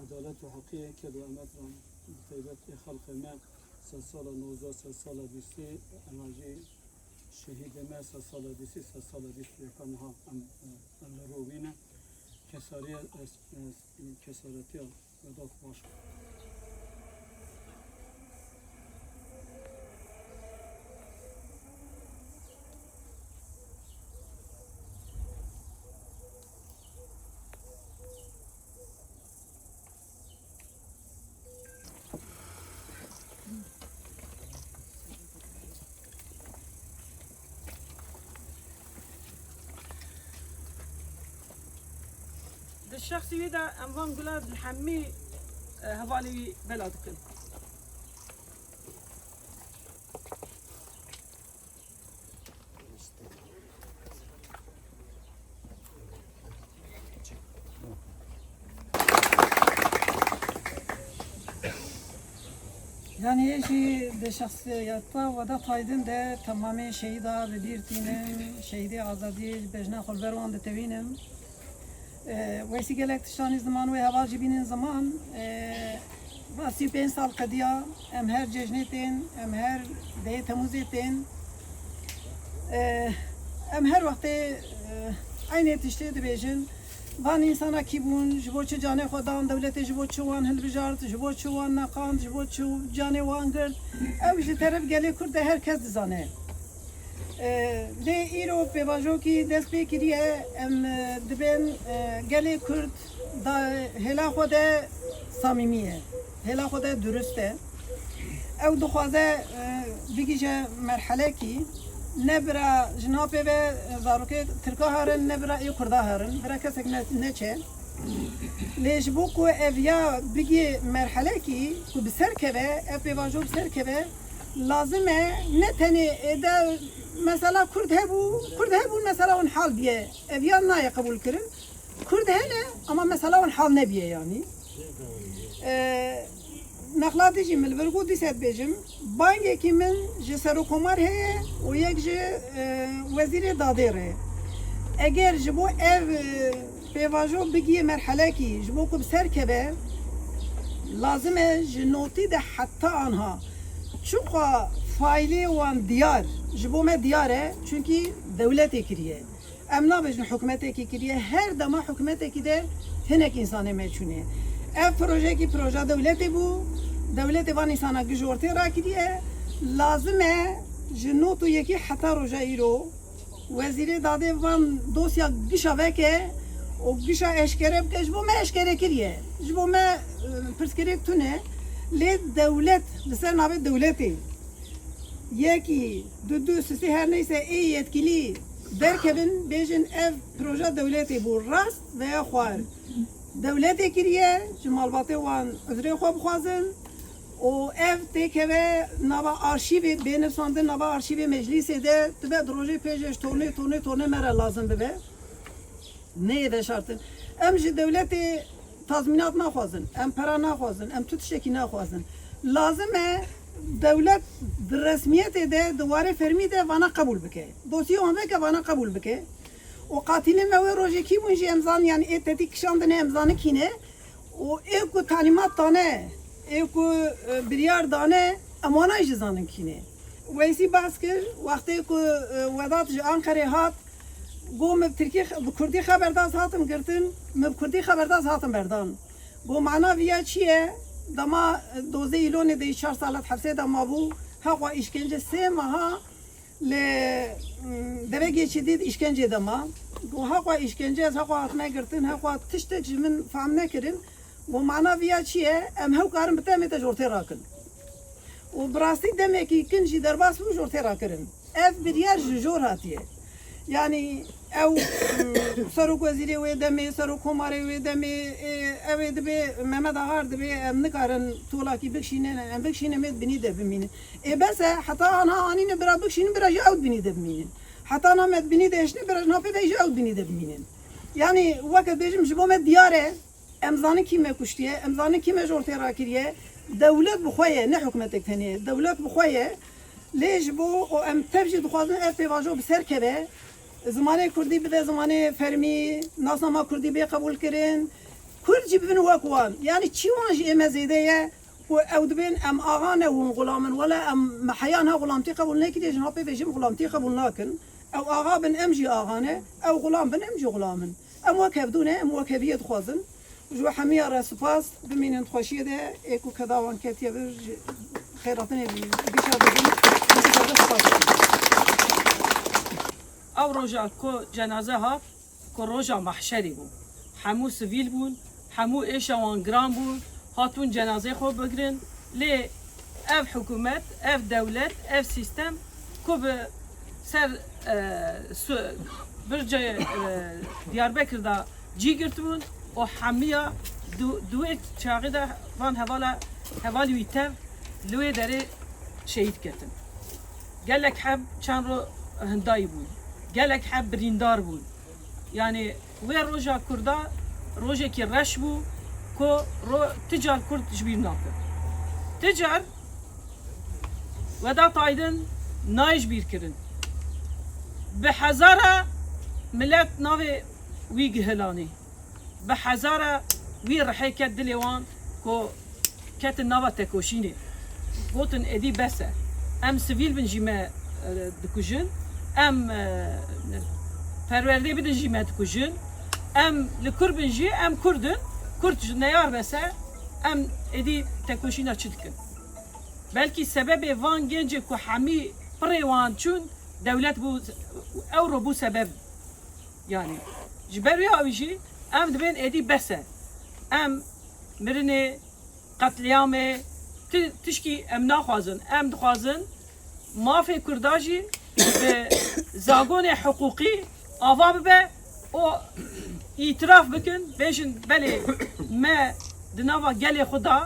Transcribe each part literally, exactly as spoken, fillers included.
Edalet û heqiyê ked û emet re, bi taybet ê xelqê me, sedsala nozdeh, sedsala bîstê, ema jî şehîdê me, sedsala bîstê, sedsala bîst û yek niha em, em li rû wî ne. Kesariye, es-, es-, kesaretiya Vedat Başkan. Di şexsî wî de em van gula li hemî, e, hevalê wî bela dikin. Yanî, ez jî di şexsiyeta Vedat Aydin de temamê şehîda bi bîr tînim, şehîdê azadiyê ji bejna xwe li ber wan ditewînim. E, Weysî gelek tiştanî ziman wê heval jî bînin ziman. E, va sî û pênc sal qediya, em her cejnê tên, em her dehê Temûzê tên. E, em her wextê, e, eynê tiştê dibêjin. Van însana kî bûn, ji bo çi canê xwe dan, dewletê ji bo çi wan hilbijart, ji bo çi wan neqand, ji bo çi canê wan girt. Ew ji teref gelê Kurd de her kes dizane. E, lê îro pêvajo kî dest pê kiriye, em, e, dibên, e, gelê Kurd da hêla xwe de samîmî ye, hêla xwe de durust e. Ew dixwaze, e, bigihîje merhelekî, ne bira ji nav pê ve, e, zarokê Tirka herin, ne bira ê Kurda herin, bira kesek ne, neçe. Lê ji bo ku ev ya bigihê merhelekî ku bi ser keve, ev pêvajo bi ser keve, lazim e ne tenê êde mesela Kurd hebû, Kurd hebûn mesela wan hal biye. Ev ya nayê qebûlkirin. Kurd hene ama mesela wan hal nebiye yanî. E, Nexlatî jî min li vir got dîse dibêjim, bangekî min ji Serokkomar heye û yek ji, e, Wezîrê Dadê re. Eger ji bo ev, e, pêvajo bigihê merhelekî, ji bo ku bi ser keve, lazim e ji notî de heta anha. Çiqa faîlê wan diyar, ji bo me diyar e, çunkî dewletê kiriye. Em nabêjin hikûmetekî kiriye, her dema hikûmetekî de hinek însanê me çûne. Ev projeyekî proja dewletê bû, dewletê van însana gij ortê rakiriye. Lazim e ji nod û yekî heta roja îro Wezîrê Dadê van dosya gişa veke û gişa eşkere bike, ji bo me eşkere kiriye. Ji bo me, e, pirsgirêk tune, lê dewlet li ser navê dewletê yekî, du, du, sisê her neyse ê yetkilî derkevin, bêjin ev proja dewletê bû, rast veya xwar. Dewletê kiriye, ji malbatê wan uzrê xwe bixwazin û ev têkeve nava arşîvê, bê nivsandin nava arşîvê meclîsê de, dibe di rojê pêşê ji tornê, tornê, tornê me re lazim bibe. Neyê veşartin. Em ji dewletê tazmînat naxwazin, em pera naxwazin, em tu tiştekî naxwazin. Lazim e dewlet di resmiyetê de, di warê fermî de vana qebûl bike. Dosyê wan veke vana qebûl bike. Û qatilê me wê rojê kî bûn jî em zanin, yanî ê tetî kişandine em zanin kî ne. Û ê ku talîmat dane, ê ku, e, biryar dane, em wana jî zanin kî ne. Weysî behs kir, wextê ku, e, Vedat ji Anqerê hat, got, min bi tirkî, bi kurdî xeberdaz hatim girtin, min bi kurdî xeberdaz hatim berdan. Got, mana viya çi ye? Dema, e, dozdeh Îlonê de çar salat hepsê de mabû, heqwa îşkence sê meha li, mm, Devegê Çidî di îşkencê de ma. Got, heqwa îşkence, ez heqwa hatime girtin, heqwa tiştek ji min fehm nekirin. Got, mana viya çi ye? Em hew karin bi temê te ji ortê rakin. Û bi rastî demekî kin jî derbas bû, ji ortê rakirin. Ev biryar ji jor hatiye. Yanî ew, mm, serokwezîrê wê demê, serokkomarê wê demê, e, ew ê dibê, Mehmet Agar dibê, em nikarin tolakî bikişînin, em bikişînin, em ê di binî de bimînin. Ê bes e, heta ana anîne bira bikişînin, bira ji ew di binî de bimînin. Heta ana me di binî de hiştin, bira ji napê de ji ew di binî de bimînin. Yanî weke bêjim ji bo me diyar e, em zanin kî me kuştiye, em zanin kî me ji ortê rakiriye. Dewlet bi xwe ye, ne hikûmetek tenê ye. Dewlet bi xwe ye. Lê ji bo û em tev jî dixwazin ev pêvajo bi ser keve. Zimanê kurdî bibe zimanê fermî, nasnama kurdî bê qebûlkirin. Kurd jî bibin wek wan. Yanî çî wan jî ê me zêde ye ku ew dibên em axa ne hûn xulam in. Wele em me heya niha xulamtî qebûl nekiriye, ji niha pê ve jî em xulamtî qebûl nakin. Ew axa bin, em jî axa ne. Ew xulam bin, em jî xulam in. Em wek hevdû ne, em wek heviyê dixwazin. Ji we hemiya re spas, bimînin di xweşiyê de, ê ku keda wan ketiye vir, ji xeyratinê bî, bîşa dibin, bîşa de spas dikin. Ew roja ku cenaze hat, ku roja mahşerê bû. Hemû sivîl bûn, hemû êşa wan giran bû, hatibûn cenazeyê xwe bigirin. Lê ev hikûmet, ev dewlet, ev sîstem ku bi ser, e, su-, bircê, e, Diyarbekir de cî girtibûn û hemiya di, di wê çaxê de van hevala, hevalî wî tev li wê derê şehîd ketin. Gelek heb çend ro hindayî bûn. Gelek heb birîndar bûn. Yanî wê roja Kurda rojekî reş bû ku ro-, ti car Kurd ji bîr nake. Ti car Vedat Aydin nayê ji bîr kirin. Bi hezara milet navê wî gihilanî. Bi hezara wî rihê ket dilê wan ku ketin nava tekoşînê. Gotin, êdî bes e. Em sivîl bin jî me, e, dikujin. Em, e, perwerdê bidin jî me dikujin. Em li kur bin jî em kurd in. Kurd ji neyar bes e. Em êdî tekoşîna çi dikin? Belkî sebebê van gencê ku hemî pirê wan çûn, dewlet bû, ewro bû sebeb. Yanî ji ber wê awî jî em dibên êdî bes e. Em mirinê, qetlîamê, ti-, tişkî em naxwazin. Em dixwazin mafê Kurda jî bi zagonê hiqûqî ava bibe û îtiraf bikin, bêjin, belê me di nava gelê xwe de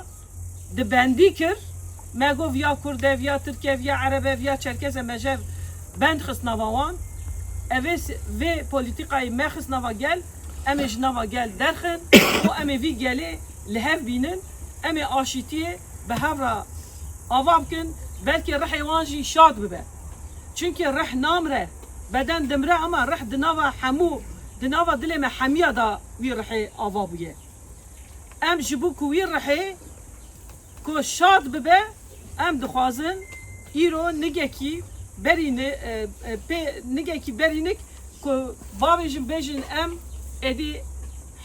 di bendî kir, me got, viya Kurd e, viya Tirk e, viya Ereb e, viya Çerkez e, me ji hev bend xist nava wan. Ev ê s-, vê polîtîkayê me xist nava gel, em ê ji nava gel derxin û em ê vî gelê li hev bînin, em ê aşîtiyê bi hev re ava bikin, belkî rihê wan jî şad bibe. Çimkî rih namire, beden dimire, ama rih di nava hemû, di nava dilê me hemiya de wî rihê ava bûye. Em ji bo ku wî rihê ku şad bibe, em dixwazin îro nigekî berî ni-, e, e, pê nigekî berî nik ku bavêjin, bêjin, em êdî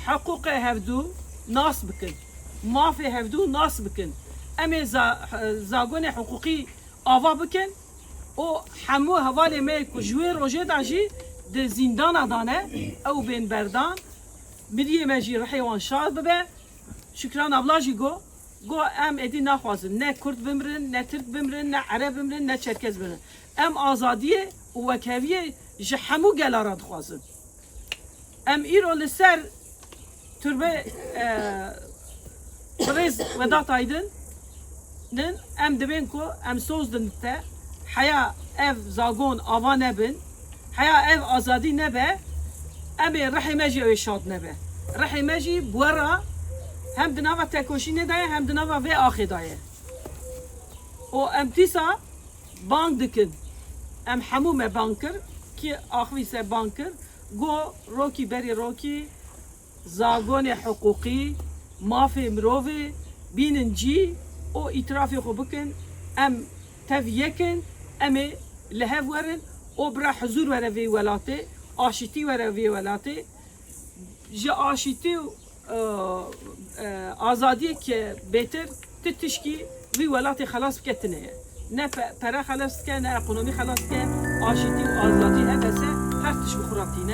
hiqûqê hevdû nas bikin, mafê hevdû nas bikin. Em ê za-, zagonê hiqûqî ava bikin û hemû hevalê me ku ji wê rojê de jî di zîndana de ne, ew bên berdan, miriyê me jî rihê wan şad bibe. Şükran abla jî got, got, em êdî naxwazin ne Kurd bimirin, ne Tirk bimirin, ne Ereb bimirin, ne Çerkez bimirin. Em azadiyê û wekheviyê ji hemû gela re dixwazin. Em îro li ser turbe, e, birêz Vedat Aydin nin, em dibên ku em soz din te, heya ev zagon ava nebin, heya ev azadî nebe, em ê rihê me jî ew ê şad nebe. Rihê me jî bi we re hem di nava tekoşînê de ye, hem di nava vê axê de ye. Û em dîsa bang dikin. Em hemû me bang kir, kî axivî se bang kir, got, rokî berî rokî, zagonê hiqûqî, mafê mirovê bînin cî û îtirafê xwe bikin. Em tev yek in, em ê li hev werin û bira huzûr were vê welatê, aşîtî were vê welatê. Ji aşîtî û, e, e, azadiyeke bêtir ti tişkî vî welatê xelas bike tune ye. Ne pe-, pere xelas dike, ne ekonomî xelas dike. Aşîtî û azadî ev bes e, her tişt bi xwe re tîne.